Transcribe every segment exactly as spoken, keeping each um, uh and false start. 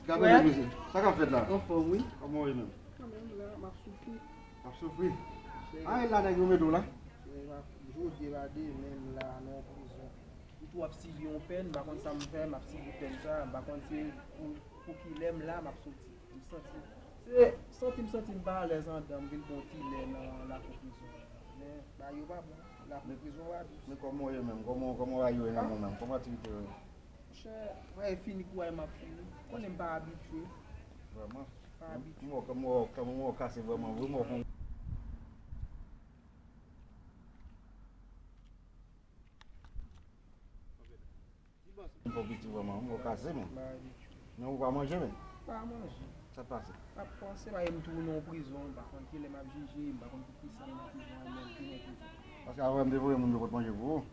Gabriel José, sa k ap fèt la? Anfòm, wi. Kòman w ye menm? Kanmenm, la, m ap soufri. W ap soufri? Chè. A, e la nèg yo mete w la? Chè, m ap, jodi e pa demen, m la, nan prizon. M tou ap sibi yon pèn, m pa konn sa m fè, m ap sibi pèn sa, m pa konn se pou, pou kilè m la, m ap soti. M santi, se santi m santi m pa alèz anndan, m vin pran yon ti lè nan lakou prizon an. Men, bagay yo pa bon. Lakou prizon pa dous. Men kòman w ye menm? Kòman, kòman bagay yo ye nan men w menm? Kòman aktivite yo ye? Monchè, mwen fini kouray m ap fini. Konnen m pa abitye. Vrèman? Pa abitye. M wè kòman w kase vrèman vre, m wè kòman. M pa abitye vrèman, m wè w kase, men. M pa abitye. Men ou pa manje, men? Pa manje. Sa k pase? M ap panse, bagay m tou nan yon prizon, m pa konn kilè m ap jije, m pa konn pou kisa m nan prizon, al menm tou nan prizon. Paske avan m te voye moun yo pot manje pou ou.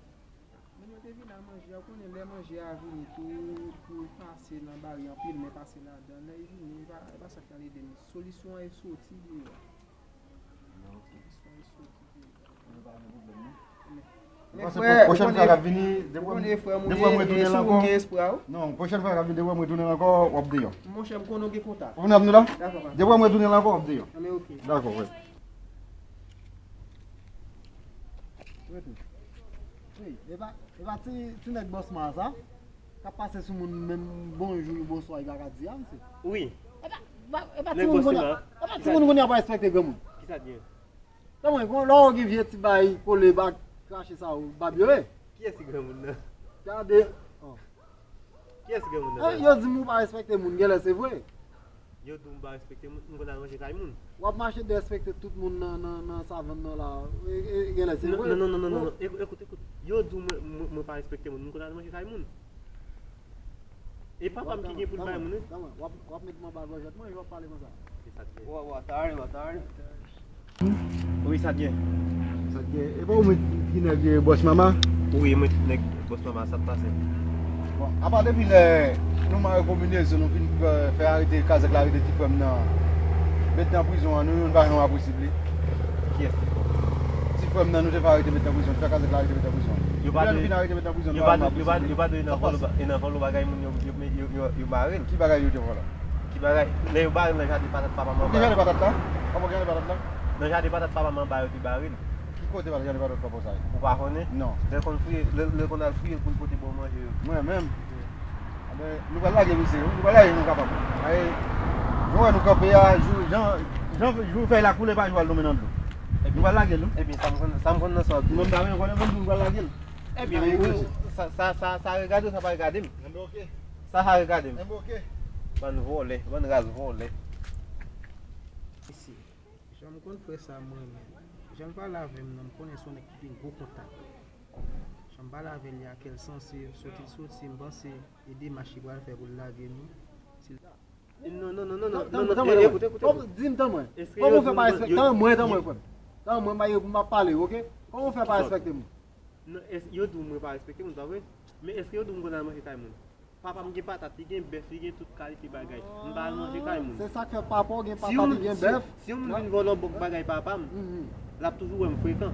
Moun yo te vin al manje a, ou konnen lè manje a vini tou, pou pase nan bari anpil, men pase ladan, lè li vini, e pa, e pa sa k pral ede m. Solisyon an e soti deyò. Solisyon an e soti deyò. Pwochèn fwa k ap vini, depi w konnen frè m ou ye, e si w gen espwa w. Non, pwochèn fwa k ap vini, depi w retounen ankò, w ap deyò. Monchè, m konnen w gen kontak. Ou konn ap nou la? Dakò, pa. Depi w retounen ankò, w ap deyò. Anben, oke. Dakò, frè. Rete. Wi, e pa, e pa ti, ti nèg bòsman sa k ap pase sou moun, menm bonjou, bonswa, li pa ka di a, mesye. Wi. E pa, e pa, e pa timoun kounye a, e pa timoun kounye a pa respekte granmoun. Kisa t gen? Tanmen, kon lè w gen vye ti bay kole bak krache sa ou bab yo ye. Kiyès ki granmoun nan? Gade. Oh. Kiyès ki granmoun nan? Eh, yo di m ou pa respekte moun, genlè se vre. Yo di m pa respekte moun, m konn al manje kay moun. W ap mache derespekte tout moun nan, nan, nan savann nan la. E, e, genlè se vre. Non, non, non, non, non, non. Ekout, ekout, ekout. Yo di w mwen, mwen, mwen pa respekte moun, m konn al manje kay moun. E papa m ki gen pou l bay moun, wi. W ap, w ap met m anba gòjèt mwen, w ap pale konsa. Se sa k gen. Wa, wa, ta ale, wa, ta ale. Wi, sa t gen? Sa t gen? E pa ou menm ki nèg bòs mama? Wi, mwen nèg bòs mama, sa t pase? Bon, apa depi lè nou mare konbinezon, nou fin fè, fè arete kazèk la, arete ti frè m nan, met nan prizon an, nou youn pa janm apresye li. Kiyès ti frè m? Ti frè m nan, nou te fè arete met nan prizon, nou fè kazèk la arete met nan prizon. Yo pa dwe, yo pa dwe, yo pa dwe nan vòlò, e nan vòlò bagay moun yo, yo, yo, yo, yo mare l. Ki bagay yo te vòlò? Ki bagay? Lè yo bare l nan jaden patat papa m anba. Ou gen jaden patat la? Papa w gen jaden patat la? Nan jaden patat papa m anba yo te bare l. Ki kote jaden patat papa w sa ye? Ou pa konnen? Non. Lè l konn fouye, lè, lè l konn al fouye l pou l pote ba w manje yo. Mwen menm? Wi. Anben, nou pral lage misye, wi. Nou pral lage nou kapab. Aye, nou wè nou kanpe a, jou, jan, jan jou fèy la koule pa jou al tonbe nan dlo. Nou pral lage l, wi. Ebyen, sa m konn, sa m konn nan sa w ap di. Mwen m pa menm konnen, mwen m di nou pral lage l. Ebyen, ou, sa, sa, sa, sa regade w, sa pa regade m. Enben, oke. Sa, sa regade m. Enben, oke. Bann vòlè, bann ras vòlè. Mesye, jan m konn frè sa a, m renmen l. Jan l pale avè m nan, m konnen se yon nèg ki gen gwo kontak. Jan m pale avè l, li ak kèl sanse, soti l soti, m panse e demach li pral fè pou l lage nou. Si l Non, non, non, non, non, non, non, non, tanmwen, eh, tanmwen. Ekoute, ekoute, ekoute. Di m tanmwen. Kòman w fè pa respekte, tanmwen, tanmwen, frè m. Tanmwen, m pa gen pou m pa pale, oke? Kòman w fè pa respekte moun? Non, es-, yo di w mwen pa respekte moun, pa vre? Men èske yo di w m konn al manje kay moun? Papa m gen patat, li gen bèf, li gen tout kalite bagay. M pa al manje kay moun. Se sa k fè papa w gen patat, li gen bèf. Si yon moun vin vòlò bòk bagay papa m, l ap toujou wè m frekan.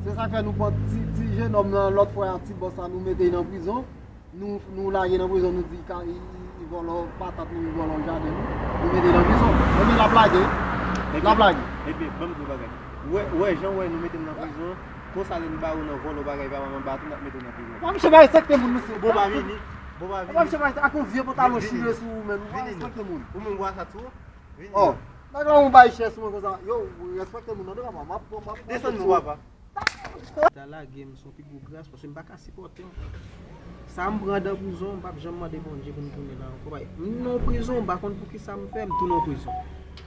Se sa k fè nou pran ti, ti jenòm nan lòt fwa a, ti bòs la, nou mete l nan prizon. Nou, nou lage nan prizon, nou di ka, li, li, li vòlò patat nou, li vòlò jaden nou. Nou mete l nan prizon. Ebyen, l ap lage. L ap lage. Ebyen, ban m di w bagay. Ou wè, ou wè jan w wè nou mete m nan prizon, konsa lè nou bare w nan vòlò bagay papa m anba tou, n ap mete w nan prizon. Papa, misye pa respekte moun, misye. Bon, pa vini. Bon, pa vini. Papa, misye pa respekte, ak yon vye pantalon chire sou ou, men ou pa respekte moun. Ou menm, ou wè sa tou? Vini. Oh, nèg la, ou bay chè sou mwen konsa. Yo, respekte moun nan, papa. M ap, m ap, m ap desann nou, papa. Ta lage m, se yon pi gwo gras, paske m pa ka sipòte l. Sa m pran andan prizon, m p ap janm mande Bondye pou m tounen la ankò. M nan prizon, m pa konn poukisa m fè, m tounen prizon.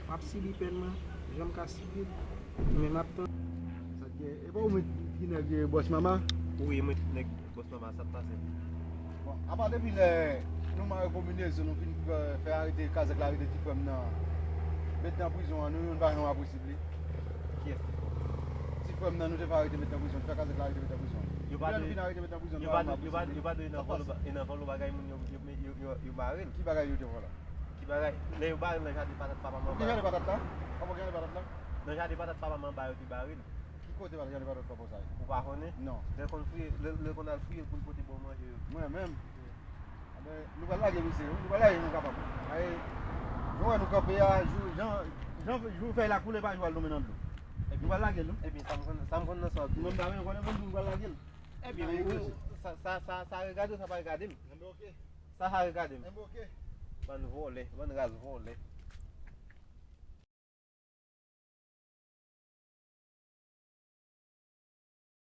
M ap sibi pèn mwen, jan m ka sibi l, men m ap tann. Sa k gen, e pa ou menm ki nèg bòs mama? Wi, mwen nèg bòs mama, sa k pase? Bon, apa depi lè nou mare konbinezon, nou fin fè, fè arete kazèk la, arete ti frè m nan, met nan prizon an, nou youn pa janm apresye li. Kiyès ti frè w? Ti frè m nan, nou te fè arete met nan prizon, nou fè kazèk la arete met nan prizon. Yo pa dwe, yo pa dwe, yo pa dwe nan vòlò ba-, e nan vòlò bagay moun yo, yo, yo, yo, yo mare l. Ki bagay yo te vòlò? Ki bagay? Lè yo bare l nan jaden patat papa m anba. Ou gen jaden patat la? Papa w gen jaden patat la? Nan jaden patat papa m anba yo te bare l. Ki kote jaden patat papa w sa ye? Ou pa konnen? Non. Lè l konn fouye, lè, lè l konn al fouye l pou l pote ba w manje yo. Mwen menm? Wi. Anben, Nou pral lage misye wi, nou pral lage nou kapab. Ay, nou wè nou kanpe a, jou, jan, jan jou fèy la koule pa jou al tonbe nan dlo. Nou pral lage l wi. Ebyen, sa m konn, sa m konn nan sa w ap di. Mwen m pa menm konnen, mwen m di nou pral lage l. Ebyen, ou, sa, sa, sa, sa regade w, sa pa regade m. Sa, sa regade m. Bann vòlè, bann ras vòlè.